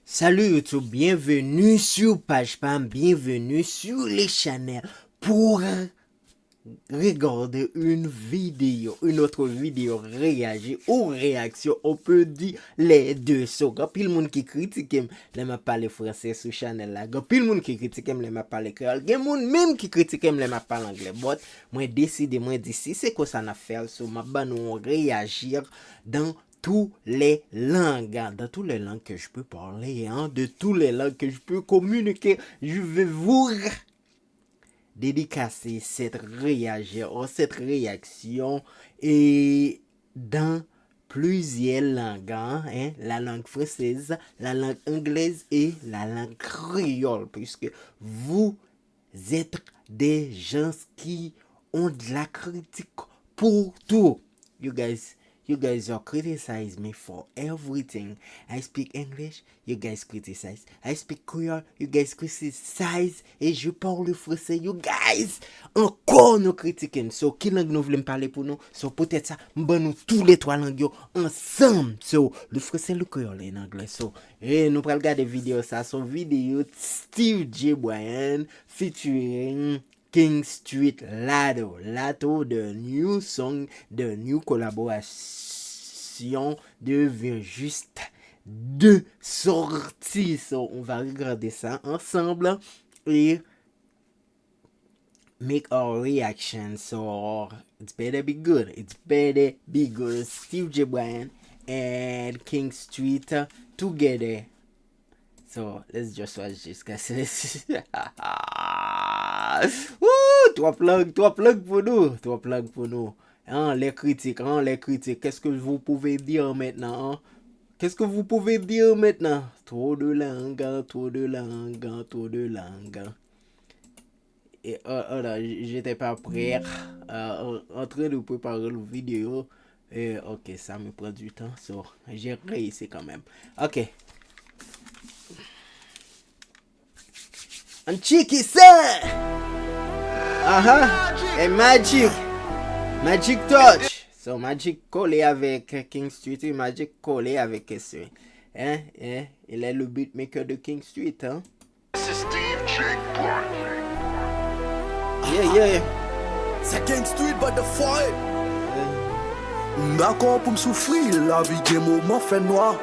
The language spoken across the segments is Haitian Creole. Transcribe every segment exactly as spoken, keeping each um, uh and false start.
Salut YouTube, bienvenue sur page pa m, bienvenue sur le channel pour regarder une vidéo, une autre vidéo réagi ou réaction, on peut dire les deux. So, gen anpil moun ki kritike m lè m ap pale franse sou chanèl la. Gen anpil moun ki kritike m lè m ap pale kreyòl. Gen moun menm ki kritike m lè m ap pale anglè. But, mwen deside, mwen di, si se konsa n ap fè l, so, m ap ban nou yon réagir dans tous les langues, dans toutes les langues que je peux parler, hein, de toutes les langues que je peux communiquer, je vais vous dédicacer cette réagi-, cette réaction et dans plusieurs langues, hein, hein, la langue française, la langue anglaise et la langue créole, puisque vous êtes des gens qui ont de la critique pour tout. You guys, you guys are criticize me for everything. I speak English, you guys criticize. I speak Creole, you guys criticize. Et je parle français, you guys encore nous critiquez. So, ki lang nou vle m pale pou nou? So, poutèt sa, m ban nou tou le twa lang yo ansanm. So, le français, le créole et l'anglais. So, e nou pral gade videyo sa. So, videyo Steve J. Bryan featuring King Street, Latto. Latto, the new song, the new collaboration devient juste de sortie. So, on va regarder ça ensemble et make our reaction. So, it's better be good. It's better be good. Steve J. Bryan and King Street together. So, let's just watch this, guys. Let's Woo! Twòp lang, twòp lang pou nou. Twòp lang pou nou. Hein, les critiques, hein, les critiques. Qu'est-ce que vous pouvez dire maintenant, hein? Qu'est-ce que vous pouvez dire maintenant? Trop de langues, hein, trop de langues, hein, trop de langues, hein. Et, euh, euh, là, j-, j'étais pas prêt. Euh, en, en train de préparer le vidéo. Et, ok, ça me prend du temps. So, j'ai réussi quand même. Ok. An tchiki sa! Aha! E Magic! Magic Touch! So, Magic kole avèk King Street, wi, Magic kole avèk King Street. Hein? Hein? Il est le beatmaker de King Street, hein? This is Steve J. Bryan. Yeah, yeah. Se King Street, but the fire. M dakò pou m soufri, lavi gen moman fè nwa.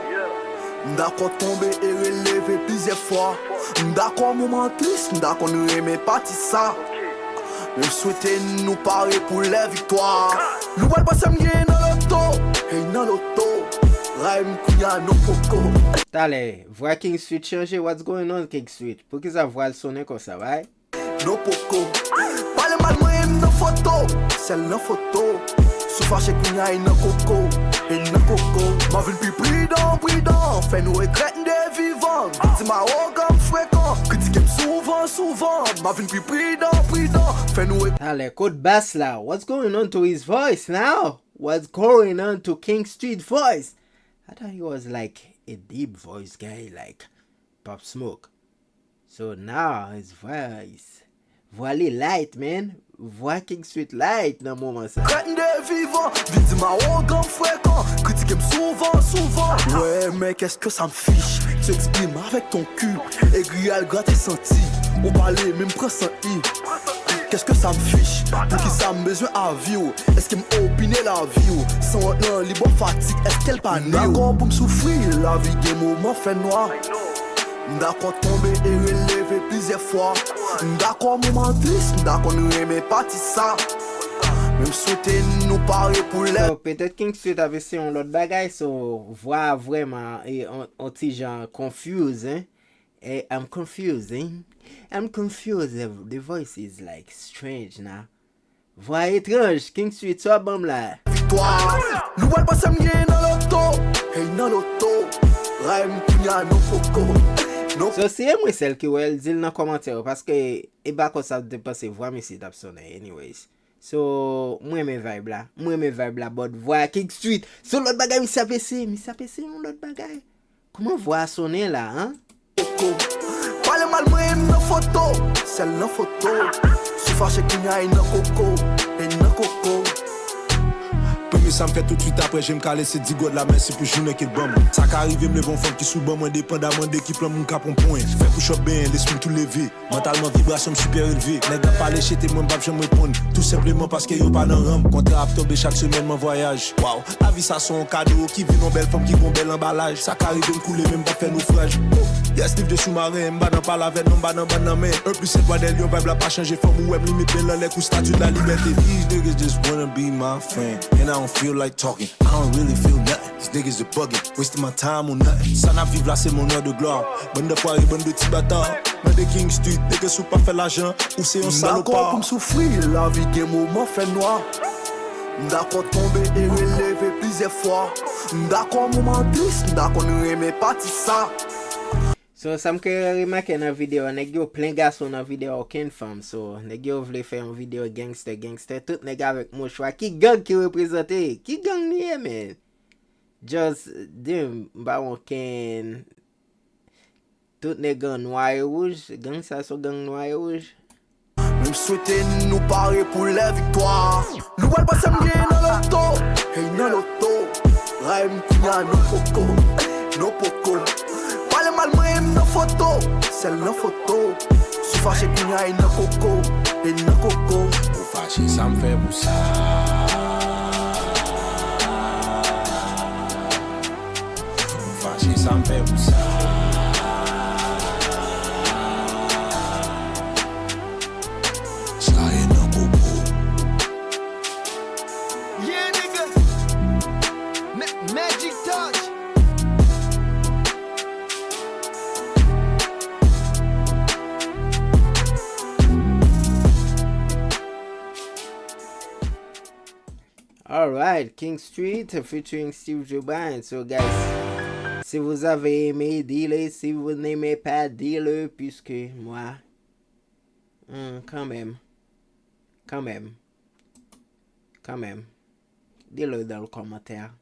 M dakò tonbe e releve plizyè fwa. M dakò moman tris, m dakò n renmen pati sa. Men m swete nou pare pou lè viktwa. Nou pral panse m gen nan loto, hey nan loto. Ray m kounya non poko. Talè, vwa King Street chanje, what's going on King Street? Poukisa vwa l sonnen konsa, right? Non poko. Pale mal mwen m nan foto. Sèl nan foto. Si w fache kounya e nan koko. E nan koko. M a vin pi pridan, pridan. Fè nou regrèt m de vivan. Viktim awogan m frekan. Kritike m souvan, souvan. M a vin pi pridan, pridan. Fè nou re- Talè, kot bas la? What's going on to his voice now? What's going on to King Street voice? I thought he was like a deep voice guy like Pop Smoke. So now his voice. Vwa li light, man. Vwa King Street light nan moman sa. Krèt m de vivan, viktim awogan m frekan. Kritike m souvan, souvan. Ouais, mais qu'est-ce que ça me fiche? Tu exprimes avec ton cul. Egri al grate santi. Ou pale, men m pran san i. Qu'est-ce que ça me fiche? Poukisa m bezwen avi w? Èske m opine lavi w? Sanwont nan li ba w fatig, èske l pa ni w? M dakò pou m soufri, lavi gen moman fè nwa. M dakò tonbe e releve plizyè fwa. M dakò moman tris, m dakò n renmen pati sa. Men m swete nou pare pou lè. So, petèt King Street ap eseye yon lòt bagay, so, vwa a vrèman, e, on, on ti jan confuse, hein? E, I'm confused, hein? I'm confused. The, the voice is, like, strange now. Vwa etranj, King Street, sa w ap ban m la? Viktwa. Nou pral panse m gen nan loto. Hey, nan loto. Ray m kounya non poko. Non. So, si e mwen sèl ki wè l, di l nan kòmantè yo, paske e pa konsa m te panse vwa misye t ap sonnen, anyways. So, m renmen vibe la. M renmen vibe la, but vwa King Street. Se yon lòt bagay misye ap eseye, misye ap eseye yon lòt bagay. Kòman vwa a sonnen la, an? Poko. Pale mal mwen m nan foto. Sèl nan foto. Si w fache kounya e nan koko. E nan koko. Premye Sa m fè toutswit apre je m kale, se di God la mèsi pou jounen ke l ban mwen. Sa ka rive m leve yon fanm ki sou ban mwen, depandaman de ki plan moun ka pran pwen. Fè push up benyen, lespri m tou leve. Mantalman vibrasyon m sipè elve. Nèg ap pale chete, mwen m p ap janm reponn. Tou senpleman paske yo pa nan ran m. Kontra ap tonbe chak semèn, mwen vwayaj. Waw, lavi sa se yon kado ki vin yon bèl fanm ki gon bèl anbalaj. Sa ka rive m koule men m p ap fè nofraj. Yes, liv de soumaren, m pa nan pale avè non, m pa nan bann nan men. Un plus un égale deux, vibe la pa chanje, fanm ou wè m limit bèl anlè kou statue de la liberté. These niggas just wanna be my friend, and I don't feel like talking. I don't really feel nothing. These niggas are bugging, wasting my time on nothing. Sa n ap viv la se mon heure de gloire. Bann de foire, bann de ti bata. Mande King Street, nèg si w pa fè lajan, ou se yon salopa. M dakò pou m soufri, lavi gen moman fè nwa. M dakò tonbe e releve plizyè fwa. M dakò moman tris, m dakò n renmen pati sa. So, sa m ke remake nan videyo a, nèg yo plen gason nan videyo a, okenn fanm. So, nèg yo vle fè yon videyo gangster, gangster, tout nèg avèk mouchwa. Ki gang ki reprezante? Ki gang li ye, men? Just, di m, m pa wè okenn. Tout nèg an nwa e wouj. Gang sa se yon gang nwa e wouj. Men m swete nou pare pou lè viktwa. Nou pral pase m genyen nan loto. Hey, nan loto. Ray m kounya non poko. Non poko. Pale mal mwen m nan foto. Sèl nan foto. Si w fache kounya e nan koko. E nan koko. Ou fache sa m fè pou sa. Ou fache sa m fè pou sa. Sa e nan koko. Yeah, nigga. Ma- Magic Touch. Alright, King Street featuring Steve Jobain. So, guys, si vous avez aimé, dites-le. Si vous n'aimez pas, dites-le, puisque moi, hmm, quand même, quand même, quand même, dites-le dans le commentaire.